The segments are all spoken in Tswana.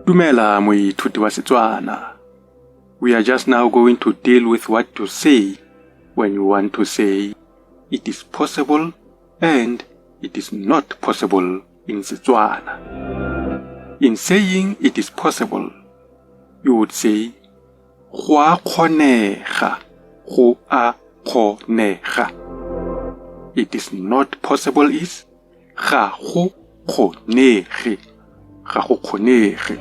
Dumela moithuti wa Setswana. We are just now going to deal with what to say when you want to say it is possible and it is not possible in Setswana. In saying it is possible, you would say go a kgonega, go a kgonega. It is not possible is ga go kgonege, ga go kgonege.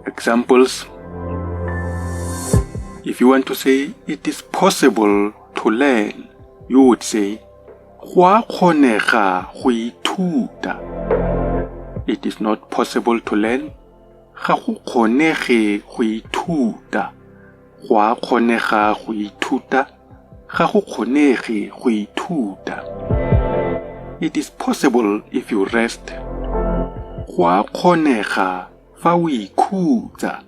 Examples: If you want to say it is possible to learn, you would say go a kgonega go ithuta. It is not possible to learn. Ga go kgonege go ithuta. Go a kgonega go ithuta. Ga go kgonege go ithuta. It is possible if you rest. Go a kgonega fa o ikhutsa.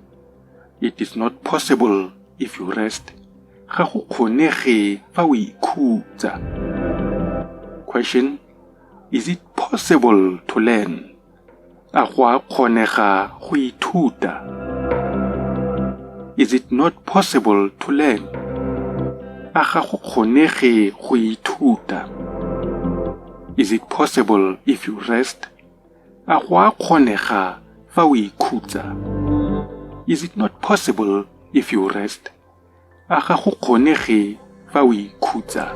It is not possible if you rest. Ga go kgonege fa o ikhutsa. Question: Is it possible to learn? A go a kgonega go ithuta? Is it not possible to learn? A ga go kgonege go ithuta? Is it possible if you rest? A go a kgonega fa o ikhutsa? Is it not possible if you rest? A ga go kgonege fa o ikhutsa?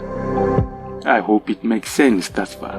I hope it makes sense thus far.